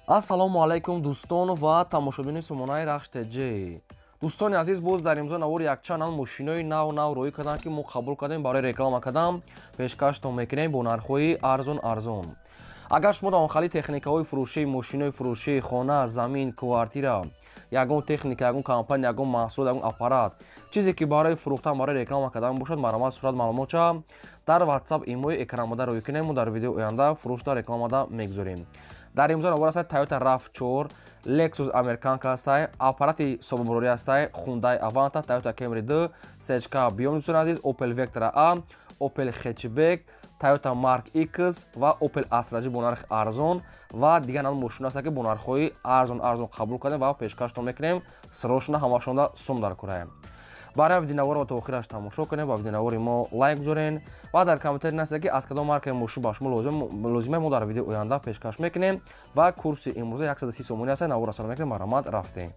Ассалому алайкум, дӯстон ва тамошобини сомонаи Рахш ТЖ. Дӯстони азиз, боз дар имзо навори якчанд нав мошинои нав нав рӯӣ карданд, ки мо қабул кардем, барои реклама кардам, пешкаштон мекунем бо нархҳои арзон арзон. Агар шумо дар хали техникаҳои фурӯшӣ, мошинои фурӯшӣ, хона, замин, квартира, ягон техника, ягон компания, ягон маҳсулот, ягон аппарат, чизе ки барои фурӯхтан, барои реклама кардан бошад, марҳамат, сурат, маълумотча дар WhatsApp, имои экранмода рӯй кунем, мо дар видеои оянда фурӯшда, рекламада мегузорем. Дар имзо навор аст Toyota RAV4, Lexus Американка ҳастай, аппарати собунбурорӣ ҳастай, Hyundai Avanta, Toyota Camry 2, Сечка биём, дӯстони азиз, Opel Vectra A, Opel Hatchback, Toyota Mark X ва Opel Astra G бо нархи арзон ва дигар намуд мошино ҳастанд, ки бо нархҳои арзон арзон қабул кардем ва пешкаштон мекунем. Сирошона ҳамашонда сум дар кураем. Барои видеонаворро то охираш тамошо кунем ва видеонавори мо лайк гузорен ва дар комментарий нависед, ки аз кадом маркаи мошин ба шумо лозима, мо дар видеои оянда пешкаш мекунем. Ва курси имрӯза 130 сомонӣ аст. Наворро сар мекунем, марҳамат, рафтем.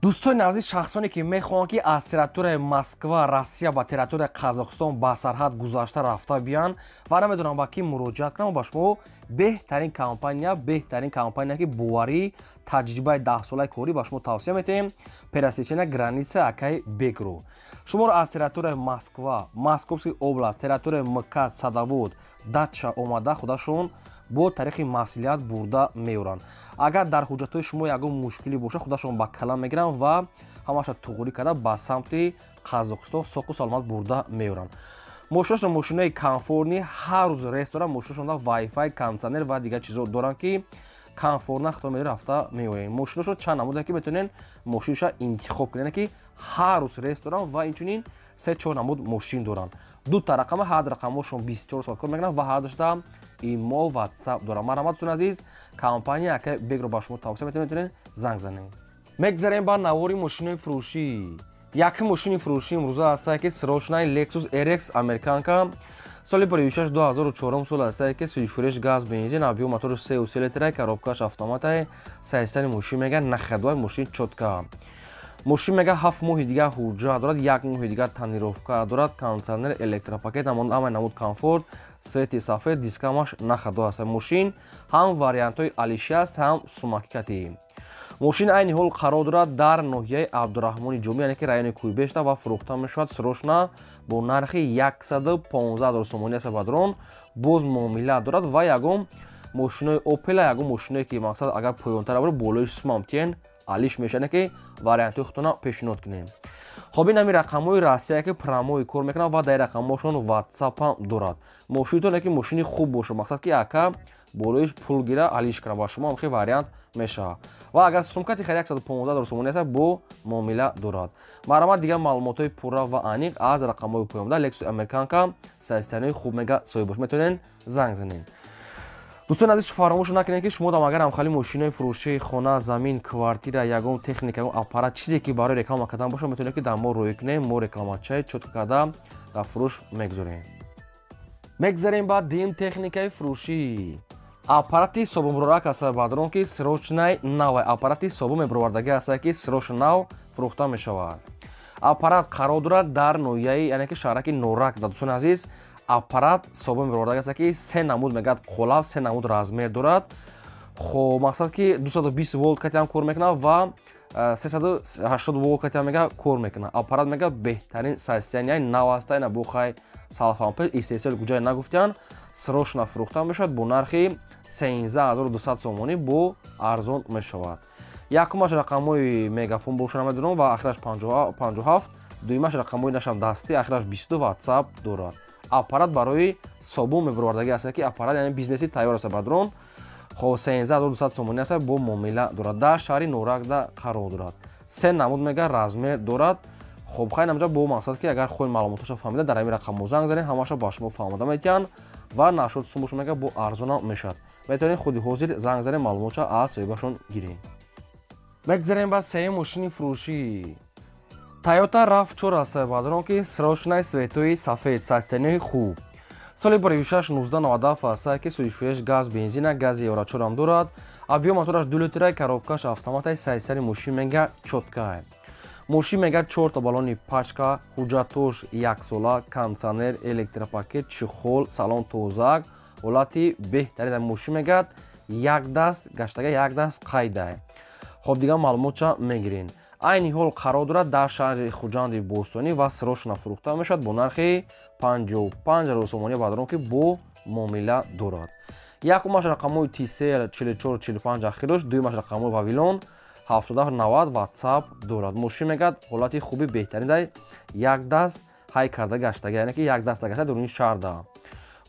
Дӯстони азиз, шахсоне ки мехоҳанд, ки аз территорияи Москва, Россия ба территорияи Қазоқистон ба сарҳад гузашта рафта биянд ва намедонам ба кӣ муроҷиат кунам, ба шумо беҳтарин компания, беҳтарин компания, ки боварӣ, таҷрибаи 10-солаи корӣ, ба шумо тавсия метиҳем: пересечения граница акай Бегро. Шуморо аз территорияи Москва, Московский область, территорияи МКАД, Садовод, дача омада, худашон бо тариқи маслиҳат бурда меоранд. Агар дар ҳуҷҷатҳои шумо ягон мушкилӣ бошад, худашон ба калам мегиранд ва ҳамаша туғрӣ карда, ба самти Қазоқистон соқу саломат бурда меоранд. Мошинашон мошинои комфортный, ҳар рӯз рейс доранд. Мошинашонда вайфай, кондитсионер ва дигар чизо доранд, ки комфортно худтон медонед, рафта меоем. Мошинашон чанд намуде, ки метавонед мошинаша интихоб кунед, ки ҳар рӯз рейс доранд ва инчунин се чор намуд мошин доранд. Дута рақама, ҳар рақамошон 24 соат кор мекунанд ва ҳардушта имо, Ватсап доранд. Марҳамат, дӯстони азиз, компания ака Бегро ба шумо тавсия метавонед, метавонед занг занед. Мегзарем ба навори мошинои фурӯшӣ. Якум мошини фурӯшӣ имрӯза ҳастае, ки срочный Lexus RX Американка, соли 56, 2004 сол ҳастае, ки сӯзишвориш газ, бензин, объём мотори 3,3 литра, коробкаш автоматай. Состояние мошин мега на ходовой, мошин чётко. Мошин мега 7 моҳи дигар ҳуҷҷат дорад, як моҳи дигар тонировка дорад, кондитсионер, электропакет, ҳамаи намуд комфорт, цвети сафед, дискамаш на ходу аст. Мошин ҳам вариантҳои алиши аст, ҳам сумаки кати. Мошин айни ҳол қарор дорад дар ноҳияи Абдураҳмони Ҷомӣ, яъне ки райони Кӯйбешта, ва фурӯхта мешавад срочно бо нархи 115 000 сомонӣ аст. Бадрон боз муомила дорад ва ягон мошинои Опела, ягон мошиное ки, мақсад, агар поёнтар бора, болои сумам тиен, алиш мешавад, ки вариантҳои худтона пешниҳод кунем. Хоб, ин ҳами рақамҳои Россия, ки прямой кор мекунад ва дар рақамҳошон Ватсапам дорад. Мошинитон ки мошини хуб бошад, мақсад, ки ака болоиш пул гира, алиш кунад, ба шумо ҳам хел вариант мешавад. Ва агар сумкати хари, 115 000 сомонӣ аст, бо муомила дорад. Марҳамат, дигар маълумотҳои пурра ва аниқ аз рақамҳои поёнда. Lexus Американка, состояние хуб мега, соҳиб бош, метавонед занг занед. Дӯстони азиз, фаромӯш накунед, ки шумо дам агар ҳамхали мошинои фурӯшии хона, замин, квартира, ягон техника, ягон аппарат, чизе ки барои реклама кардан бошад, метавонед, ки дар мо рӯй кунем, мо рекламачаи чётко карда дар фурӯш мегузорем. Мегзарем ба дим техникаи фурӯшӣ. Аппарати собунбурорак аст, бадрон, ки срочный навай аппарати собун мебуровардагӣ аст, ки срочно нав фурӯхта мешавад. Аппарат қарор дорад дар ноҳияи, яъне ки шаҳраки Норак. Да, дӯстони азиз, аппарат собун мебуровардагӣ аст, ки се намуд мегӯяд қолаб, се намуд размер дорад. Хоб, мақсад, ки 220 волт катиам кор мекунад ва 380 волт катиам мега кор мекунад. Аппарат мега беҳтарин состояние, нав аста, ина бухай салфампел истеҳсоли куҷае нагуфтиянд. Срочно фурӯхта мешавад бо нархи 13 200 сомонӣ, бо арзон мешавад. Якумаш рақамҳои Мегафон боша, намедонам, ва ахираш 57, дуюмаш рақамҳои нашам дастӣ, ахираш 22, Ватсап дорад. Аппарат барои собун мебуровардагӣ аст, ки аппарат, яъне бизнеси тайёр аст, бадрон. Хоб, 13 200 сомонӣ аст, бо муомила дорад, дар шаҳри Норакда қарор дорад. Се намуд мега размер дорад. Хоб, хай, намҷа бо мақсад, ки агар хоҳед маълумоташо фаҳмида, дар ҳамин рақамҳо занг занед, ҳамаша ба шумо фаҳмода метиҳанд ва нашуд сумуш мега бо арзонам мешавад. Метавонед худи ҳозир занг занед, маълумотша аз соҳибашон гиред. Мегзарем ба сеюм мошини фурӯшӣ. Toyota RAV4 аст, бадрон, ки срочный, цветои сафед, состояние хуб, соли 96, 1997 аст, ки сӯзишвориш газ, бензина, гази евро 4-ам дорад, объём мотораш 2 литра, коробкаш автоматай. Состояние мошин мега чёткай. Мошин мега чорта баллони пачка, ҳуҷҷатош яксола, кондитсионер, электропакет, чехол, салон тозак, ҳолати беҳтарин. Мошин мегӯяд Як даст гаштага, як даст қайда. Хоб, дигар маълумотча мегирен. Айни ҳол қарор дорад дар шаҳри Хуҷанди бостонӣ ва срочно фурӯхта мешавад бо нархи 55 ҳазор сомонӣ, баъдарон ки бо муомила дорад. Якумаш рақамҳои Tcell 44 45 ахирош, дуюмаш рақамҳои Вавилон 77 90, WhatsApp дорад. Мошин мегӯяд, ҳолати хуби беҳтарин дай, як даст ҳай карда гаштага, яъне ки як даста гашта дуруни шаҳрда.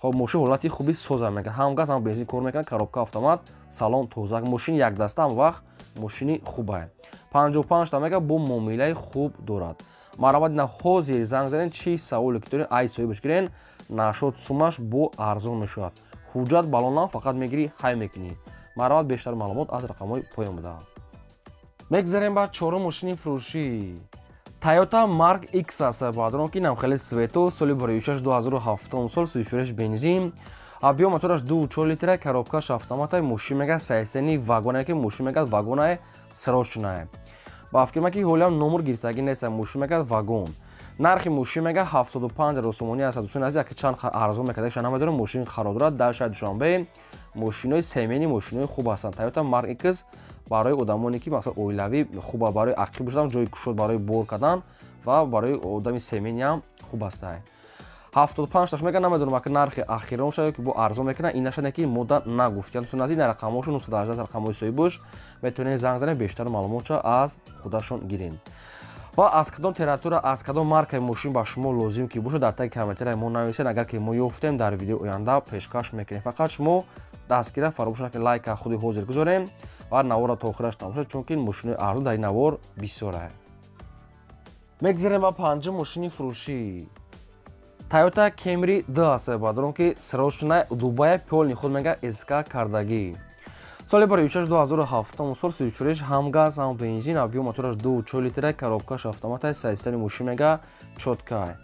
Хоб, мошин ҳолати хуби соза мегӯяд, ҳам газ, ҳам бензин кор мекунад, коробка автомат, салон тоза, мошин якдаста, ҳам вақт мошини хубае. 55 та мегӯяд, бо муомилаи хуб дорад. Марҳамат, на ҳозир занг занед, чӣ саволе ки доред, ай соҳибаш гирен, нашод сумаш бо арзон мешавад. Ҳуҷҷат балонам фақат мегирӣ, ҳай мекунӣ. Марҳамат, бештар маълумот аз рақамҳои поён буда. Мегзарем ба чорум мошини фурӯшӣ. Toyota Mark X аст, баъдрон ки нам хеле свето, соли 2006, 2007 сол, сӯйфуреш бензин, объём мотораш 2,4 литра, коробкаш автомата. Мошин мега сайсени вагонае, ки мошин мега вагонае, срочное. Ба фикрам, ки ҳолиам номер гирифтагӣ нест. Мошин мега вагон. Нархи мошин мега 75 ҳазор сомонӣ аст. Дӯстони азиз, яке чанд арзон мекарда, намедонам. Мошин қарор дорад дар шаҳри Душанбе. Мошинои семейный, мошинои хуб ҳастанд. Toyota Mark X барои одамоне ки, масалан, оилавӣ хуба, барои ақиб шудан, ҷои кушод барои бор кардан ва барои одами семейный ҳам хуб ҳастад. 75 таш мега, намедонам, ака нархи ахирон шава ки бо арзон мекунад, ин нашане ки мода нагуфт. Дӯстони азиз, рақамҳошо 918, рақамҳои соҳибош, метавонед занг занед, бештар маълумотша аз худашон гиред. Ва аз кадом территория, аз кадом маркаи мошин ба шумо лозим ки бошад, дар таги комментария мо нависед. Агар ки мо ёфтем, дар видеои оянда пешкаш мекунем. Фақат шумо дастгира фаромӯш накунед, лайка худи ҳозир гузорем ва наворро то охираш тамошо, чунки мошинои арзон дар ин навор бисёра. Мегзарем ба панҷум мошини фурӯшӣ. Toyota Camry 2 аст, баъдарон ки срочная, Дубая, полный худ мега СК кардагӣ. Соли 2006, 2007 сол, сӯйфуреш ҳам газ, ҳам бензин, объём мотораш 2,4 литра, коробкаш автомата, состояние мошин мега чёткай.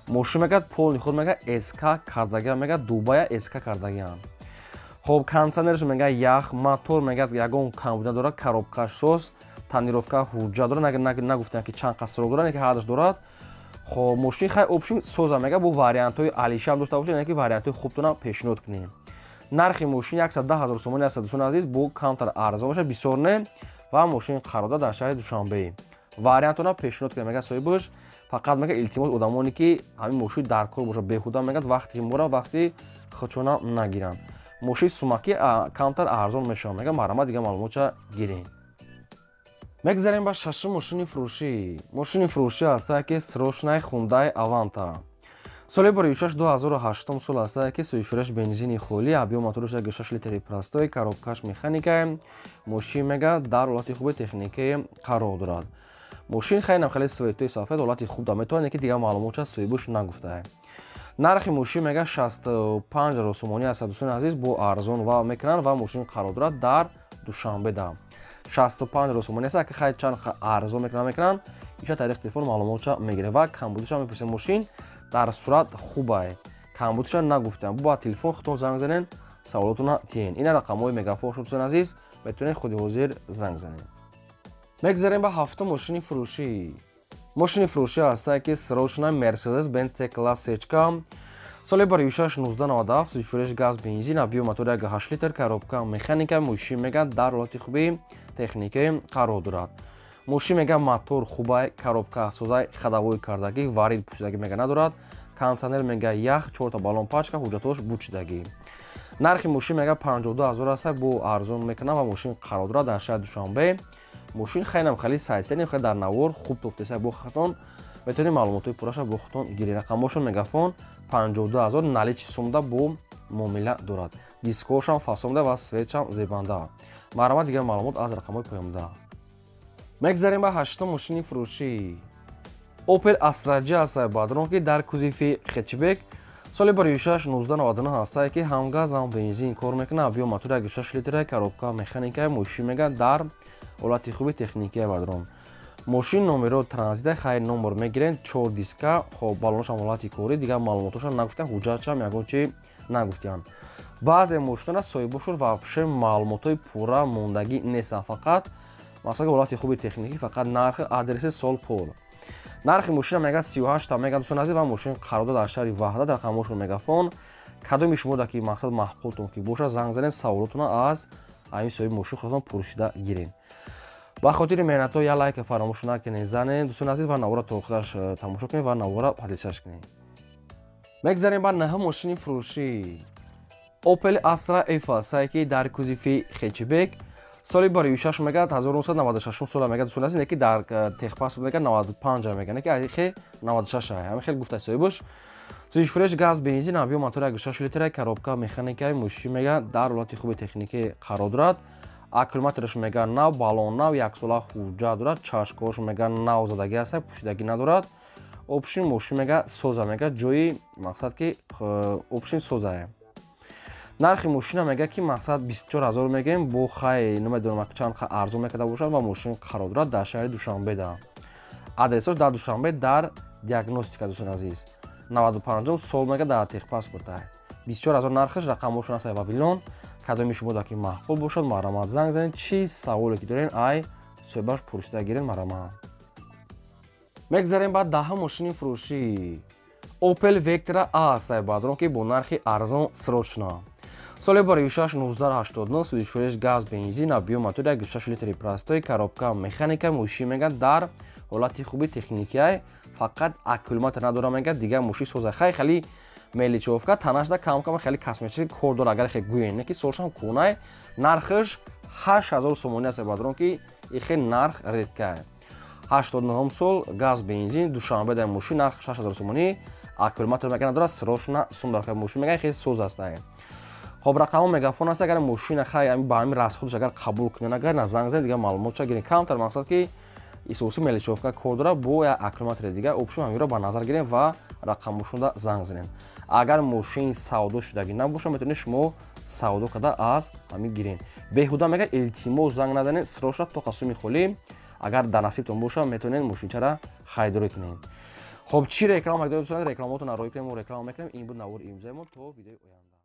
Мошин мега полный худ мега СК кардагӣ, мега Дубая СК кардагиам. Хоб, кондиционерш мега ях, мотор мега ягон камбуда дорад, коробкаш соз, тонировка, ҳуҷҷат дорад, нагуфтем ки чанд қас срок дорад, ки ҳардаш дорад. Хоб, мошин хай общем соза мега, бо вариантҳои алишам дошта бошад, яъне ки вариантҳои хубтона пешниҳод кунем. Нархи мошин 110 ҳазор сомонӣ аст, дӯстони азиз, бо камтар арзон бошад, бисёр не. Ва мошин қарор дорад дар шаҳри Душанбе. Вариантона пешниҳод кунем мега соҳибаш, фақат мега илтимос, одамоне ки ҳамин мошин дар кор бошад, беҳуда мегӯяд вақти мора вақти худшона нагиранд. Мошин сумакӣ камтар арзон мешавад мега. Марҳамат, дигар маълумотша гирем. Мегзарем ба шашум мошини фурӯшӣ. Мошини фурӯшӣ ҳастае ки срочная Хундай Аванта, соли 2006, 2008 сол ҳастае, ки сӯйфуреш бензини холӣ, объём мотораш 6 литри простой, коробкаш механика. Мошин мега дар ҳолати хуби техникӣ қарор дорад. Мошин хеле хеле светои сафед, ҳолати хуб да метавонад, ки дигар маълумотша соҳибуш нагуфтае. Нархи мошин мега 65 ҳазор сомонӣ аст, дӯстони азиз, бо арзон ва мекунанд. Ва мошин қарор дорад дар Душанбе да. 65 ҳазор сомонӣ аст, ки хай чанд арзон мекунанд, иша тариқи телефон маълумотша мегирад ва камбудиша мепурсем. Мошин дар сурат хубае, камбудиша нагуфтам, бо телефон худтон занг занед, саволотона тиҳен. Ина рақамҳои Мегафон шуд, дӯстони азиз, метавонед худи ҳозир занг занед. Мегзарем ба ҳафтум мошини фурӯшӣ. Мошини фурӯшӣ ҳастае ки срочно Мерседес Бенц C класс сечка, соли 2006, 1997, сӯйфуреш газ, бензин, объём мотор 1,8 литр, коробка механика. Мошин мега дар ҳолати хуби техникӣ қарор дорад. Мошин мега мотор хубай, коробка созай, ходовой кардагӣ, варид пӯшидагӣ мега надорад, кондиционер мега ях, чорта баллон пачка, ҳуҷҷатҳош бучидагӣ. Нархи мошин мега 52 ҳазор аст, бо арзон мекунад. Ва мошин қарор дорад дар шаҳри Душанбе. Мошин хелам хеле сайстерем, хеле дар навор хуб тофтеса, бо хатон метавонед маълумотҳои пурраша бо худтон гиред. Рақамҳошон Мегафон, 52 ҳазор наличный сумда, бо муомила дорад. Дискошам фасонда ва светшам зебанда. Марҳамат, дигар маълумот аз рақамҳои поёнбуда. Мегзарем ба ҳаштум мошини фурӯшӣ. Opel Astra J аст, баъдрон ки дар кузови хэтчбек, соли 2006, 1999 ҳастае, ки ҳам газ, ҳам бензин кор мекунад, объём мотор 1,6 литра, коробка механика. Мошин мега дар ҳолати хуби техникия, баъдрон мошин номеро транзита, хайр номер мегирен, чор диска. Хоб, баллонашам ҳолати корӣ, дигар маълумотошам нагуфтан, ҳуҷҷатшам ягон чи нагуфтиянд. Баъзе мошинора соҳибошур вообще маълумотҳои пурра мондагӣ нестанд, фақат масалан ҳолати хуби техникӣ, фақат нархи, адреси, сол, пол. Нархи мошина мега 38 та мега, дӯстони азиз. Ва мошин қарор дар шаҳри Ваҳдат, рақамҳошон Мегафон. Кадоми шумо да ки мақсад маъқултон ки бошад, занг занед, саволотона аз Ҳамин соҳиби мошин худатон пурсида гирен. Ба хотири меҳнатҳо як лайка фаромӯш накунед, занед, дӯстони азиз, ва навора то охираш тамошо кунед ва навора подписаться кунед. Мегзарем ба наҳум мошини фурӯшӣ. Opel Astra F аст, ки дар кузови хэтчбек, соли 2006 мегӯяд, 1996 сола мегӯяд, дӯстони азиз, ки дар техпаспорт мегӯяд 95 мегӯяд, ки хе 96 ҳамин хел гуфта соҳибаш. Сӯзишфурӯш газ, бензин, объём мотор 1,6 литра, коробка механикаи. Мошин мегӯяд, дар ҳолати хуби техникӣ қарор дорад. Аккумулятораш мегӯяд, нав, баллон нав, яксола ҳуҷҷат дорад, чашкош мегӯяд, нав задагӣ аст, пӯшидагӣ надорад. Общий мошин мегӯяд, соза мегӯяд, ҷои мақсад ки общий созае. Нархи мошина мегӯяд, ки мақсад 24 000 мегӯем, бо хай намедонам, чанд арзон мекарда бошад. Ва мошин қарор дорад дар шаҳри Душанбеда, адресош дар Душанбе, дар Диагностика, дӯстони азиз. 95 сол мегӯяд дар техпаспорта, 24 000 нархаш. Рақамошон аст Вавилон. Кадоми шумо дар ки маъқул бошад, марҳамат, занг занед, чӣ саволе ки дорен, ай соҳибаш пурсида гирен, марҳамат. Мегзарем ба даҳум мошини фурӯшӣ. Opel Vectra A сайбадрон, ки бо нархи арзон срочно. Соли 2006, 1989, сӯзишфурӯш газ, бензин, объём мотор 1,6 литри простой, коробка механика. Мошин мегӯяд, дар ҳолати хуби техникиай, фақат аккумулятор надора мегӯяд, дигар мошин соза. Хай, хеле мелочёвка танашда кам-кам хеле косметический кор дора, агар хе гӯен, ки солшам кунай. Нархаш 8000 сомонӣ аст, бадрон, ки ихе нарх редкай. 89 сол, газ, бензин, Душанбе дар мошин, нарх 6000 сомонӣ, аккумулятор мегӯяд, надорад, срочно сум дар мошин мегӯяд, хеле соз аст. Хоб, рақамҳо мегафон аст. Агар мошина хай ба ҳамин расходаш агар қабул кунед, агар на, занг занед, дигар маълумотша гиред. Камтар мақсад ки исоси мелочёвка кор дорад бо як аккумулятори дигар. Общем, ҳаминро ба назар гирем ва рақамошонда занг занем. Агар мошин савдо шудагӣ набошад, метавонед шумо савдо карда аз ҳамин гирен. Беҳуда мегӯяд, илтимос, занг назанед, срочно то қасуми холӣ. Агар дар насибтон бошад, метавонед мошинчара харидорӣ кунед. Хоб, чӣ реклама доред, рекламаотон роӣ кунем, мо реклама мекунем. Ин буд навори имрӯзаи мо. То видеои оянда.